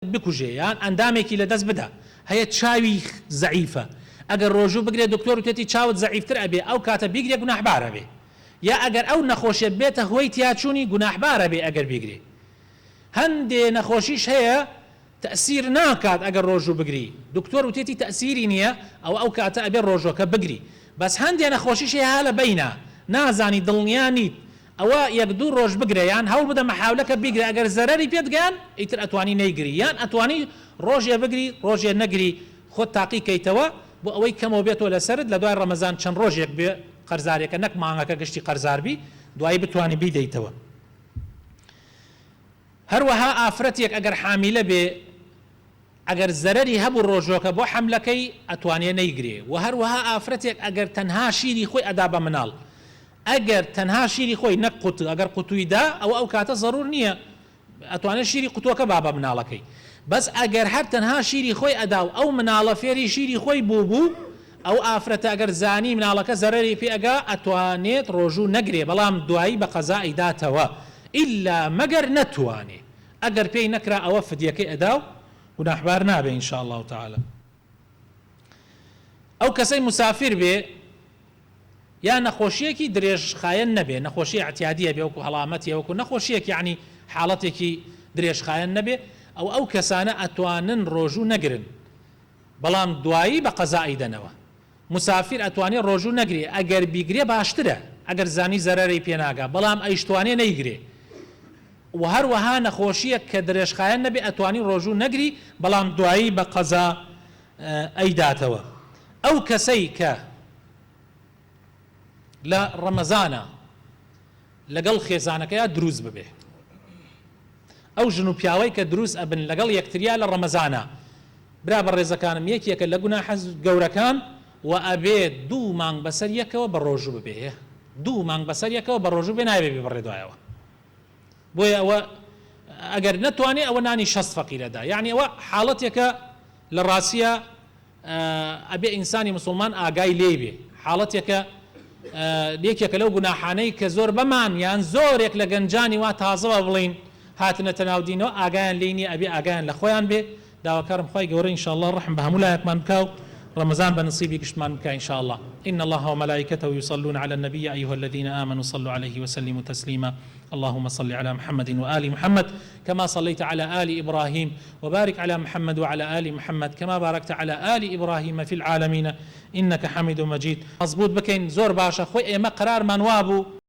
بکوژێ یان ئەندامێکی لەدەست بدا هەیە چاوی زەعیفە ئەگەر ڕۆژوو بگرێ دکتۆر وتێتی چاوت زەعیفتر ئەبێ ئەو کاتە بیگرێ گوناحبار ئەبێ یا ئەگەر ئەو نەخۆشیە بێتە هۆی تیاچوونی گوناحبار ئەبێ ئەگەر بیگرێ هەندێ نەخۆشیش هەیە تەئسیر ناکات ئەگەر ڕۆژوو بگری دکتۆر وتێتی تەئسیری نیە ئەوە ئەو کاتە ئەبێ ڕۆژوەکە بگری بەس هەندێ نەخۆشیش هەیە ها لە بەینا نازانی دڵنیا نیت ئەوە یەک دوو ڕۆژ بگرە یان هەوڵ بدە مەحاولەکە بیگرە ئەگەر زەرەری پێت گەیان ئیتر ئەتوانی نەیگری یان ئەتوانی ڕۆژێ بگری ڕۆژێ نەگری خۆت تاقی کەیتەوە بۆ ئەوەی کەمەوە بێتەوە لەسەرت لە دوای ڕەمەزان چەند ڕۆژێک بێ قەرزارێکە نەک مانگەکە گشتی قەرزار بی دوایی بتوانی بیدەیتەوە. هەروەها ئافرەتێک ئەگەر حامیلە بێ ئەگەر زەرەری هەبوو ڕۆژوەکە بۆ حەملەکەی ئەتوانێ نەیگرێ وە هەروەها ئافرەتێک ئەگەر تەنها شیری خۆی ئەدا بە مناڵ ئەگەر تەنها شیری خۆی نەک قوتو ئەگەر قوتوی دا ئەوە ئەو کاتە زەرور نیە ئەتوانێ شیری قوتوەکە با بە مناڵەکەی بەس ئەگەر هەر تەنها شیری خۆی ئەدا و ئەو مناڵە فێری شیری خۆی بووبوو ئەو ئافرەتە ئەگەر زانی مناڵەکە زەرەری پێ ئەگا ئەتوانێت ڕۆژوو نەگرێ بەڵام دوایی بە قەزا ئەیداتەوە ئیلا مەگەر نەتوانێ ئەگەر پێی نەکرا ئەوە فدیەکەی ئەدا و گوناحبار نابێ ان شاء اللە تعالی. ئەو کەسەی مسافر بێ یا نەخۆشیەکی درێژخایەن نەبێ نەخۆشی اعتیادی هەبێ وەکو هەڵامەتی وەکو نەخۆشیەک یەعنی حاڵەتێکی درێژخایەن نەبێ ئەو ئەو کەسانە ئەتوانن ڕۆژوو نەگرن بەڵام دوایی بە قەزا ئەیدەنەوە مسافر ئەتوانێ ڕۆژوو نەگرێ ئەگەر بیگرێ باشترە ئەگەر زانی زەرەرەی پێ ناگا بەڵام ئەیشتوانێ نەیگرێ وە هەروەها نەخۆشیەک کە درێژخایەن نەبێ ئەتوانی ڕۆژوو نەگری بەڵام دوایی بە قەزا ئەیداتەوە ئەو کەسەی کە لە ڕەمەزانا لەگەڵ خێزانەکەیا دروست ببێ ئەو ژن و پیاوەی کە دروست ئەبن لەگەڵ یەکتریا لە ڕەمەزانا برا بەڕێزەکانم یەکێکە لە گوناحە گەورەکان وە ئەبێ دوو مانگ بەسەر یەکەوە بە ڕۆژوو ببێ دوو مانگ بەسەر یەکەوە بە ڕۆژوو بێ نابێ ببڕێ دوایەوە بۆیە ئەوە ئەگەر نەتوانێ ئەوە نانی شەست فەقیرە دا یەعنی ئەوە حاڵەتێکە لە ڕاستیا ئەبێ ئینسانی مسوڵمان ئاگای لێی بێ حاڵەتێکە یەکێکە لەو گوناحانەی کە زۆر بەمان یان زۆرێک لە گەنجانی وا تازەوە بڵین هاتنەتە ناو دینەوە ئاگایان لێی نییە ئەبێ ئاگایان لە خۆیان بێ داواکارم خوای گەورە ان شاء اللە ڕەحم بە هەموو لایەکمان بکا و ڕەمەزان بە نصیبی گشتمان بکا ان شاء اللە ان اللە وملائکته یصلون علی النبی یا ایها الذین آمنوا صلوا علیه وسلموا تسلیما اللهم صل علی محمد وآل محمد کما صلیت علی آل ابراهیم وبارک علی محمد وعلی آل محمد کما بارکت علی آل ابراهیم فی العالمین انک حمید مجید. مەزبوت بکەین زۆر باشە خۆی ئێمە قەرارمان وابوو.